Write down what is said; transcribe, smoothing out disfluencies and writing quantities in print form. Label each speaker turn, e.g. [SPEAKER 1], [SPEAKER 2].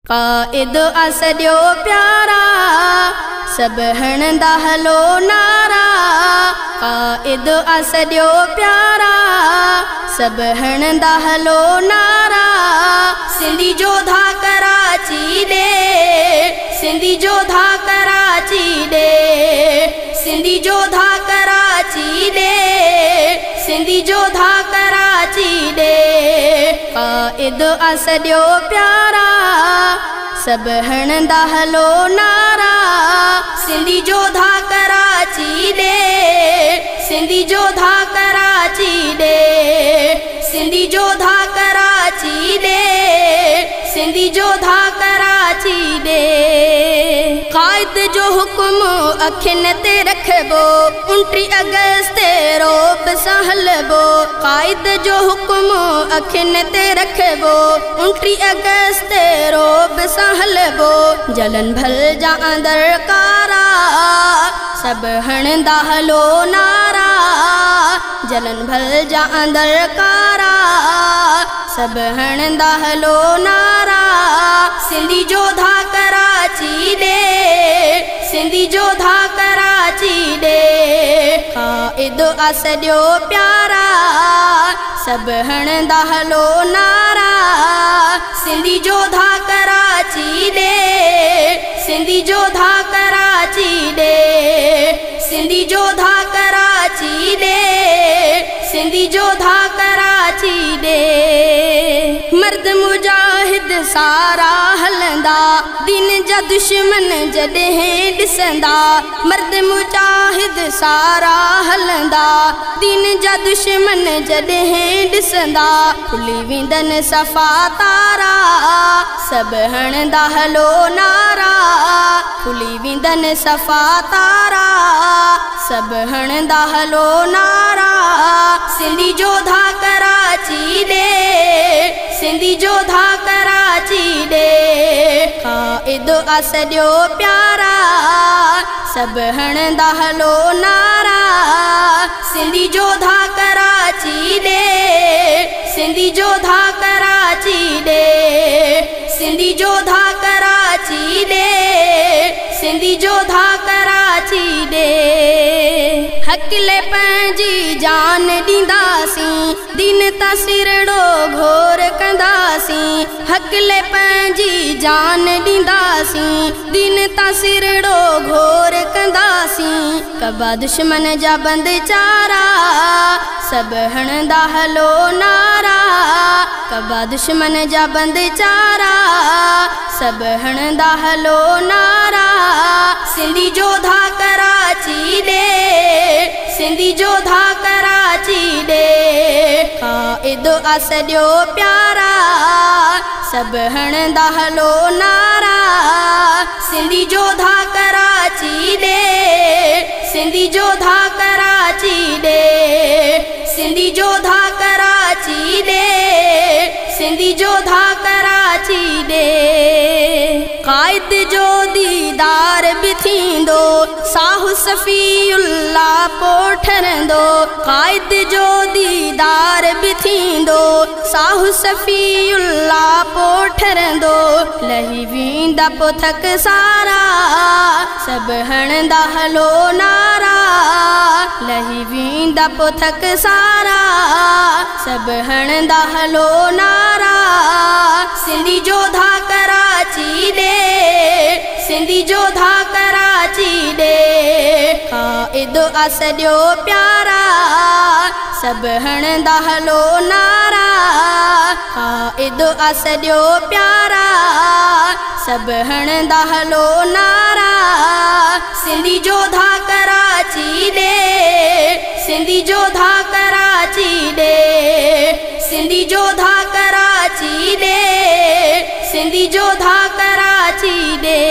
[SPEAKER 1] क़ाइद आ सॼो प्यारा, सभु हणंदा हलो नारा। क़ाइद आ सॼो प्यारा, सभु हणंदा हलो नारा। सिंधी जोधा कराची ॾे, सिंधी जोधा कराची ॾे, सिंधी जोधा कराची ॾे, सिंधी जोधा कराची ॾे। क़ाइद आ सॼो प्यारा, सभु हणंदा हलो नारा। सिंधी जोधा कराची ॾे, सिंधी जोधा कराची ॾे, सिंधी जोधा कराची ॾे, सिंधी जोधा कराची ॾे। क़ाइद जो हुकुम अखियुनि ते रखबो, 29 अगस्त ते रोब सां हलबो। क़ाइद जो हुकुम अखियुनि ते रखबो, 29 अगस्त ते रोब सां हलबो। जलन भल जा अंदर कारा, सभु हणंदा हलो नारा। जलन भल जा अंदर कारा, सभु हणंदा हलो नारा। सिंधी जोधा कराची ॾे, सिंधी जोधा कराची ॾे। क़ाइद आ सॼो प्यारा, सभु हणंदा हलो नारा। सिंधी जोधा कराची ॾे, सिंधी जोधा कराची ॾे, सिंधी जोधा कराची ॾे, सिंधी जोधा कराची ॾे। मर्द मुजाहिद सारा हलंदा, दीन जा दुश्मन जॾहिं ॾिसंदा। मर्द मुजाहिद सारा हलंदा, दीन जा दुश्मन जॾहिं ॾिसंदा। खुली वेंदनि सफ़ा तारा, सभु हणंदा हलो नारा। खुली वेंदनि सफ़ा तारा, सभु हणंदा हलो नारा। सिंधी जोधा कराची ॾे, सिंधी जोधा कराची ॾे। क़ाइद आ सॼो प्यारा, सभु हणंदा हलो नारा। सिंधी जोधा कराची ॾे, सिंधी जोधा कराची ॾे, सिंधी जोधा कराची ॾे, सिंधी जोधा कराची ॾे। हकले पंहिंजी जान ॾींदासीं, दीन तां सिरड़ो घोर कंदासीं। हकले पंहिंजी जान ॾींदासीं, दीन तां सिरड़ो घोर कंदासीं। कबा दुश्मन जा बंद चारा, सभु हणंदा हलो नारा। कबा दुश्मन जा बंद चारा, सभु हणंदा हलो नारा। सिंधी जोधा कराची ॾे, सिंधी जोधा कराची ॾे। क़ाइद आ सॼो प्यारा, सभु हणंदा हलो नारा। सिंधी जोधा कराची ॾे, सिंधी जोधा कराची ॾे, सिंधी जोधा कराची ॾे, सिंधी जोधा कराची ॾे। क़ाइद जो दीदार बि थींदो, साहू सफ़ीउल्ला पोइ ठरंदो। क़ाइद जो दीदार बि थींदो, साहू सफ़ीउल्ला पोइ ठरंदो। लही वेंदा पोइ थक सारा, सभु हणंदा हलो नारा। लही वेंदा पोइ थक सारा, सभु हणंदा हलो नारा। सिंधी जोधा कराची ॾे, सिंधी जोधा कराची ॾे। क़ाइद आ सॼो प्यारा, सभु हणंदा हलो नारा। क़ाइद आ सॼो प्यारा, सभु हणंदा हलो नारा। सिंधी जोधा कराची ॾे, सिंधी जोधा कराची ॾे, सिंधी जोधा कराची ॾे, सिंधी जोधा कराची ॾे।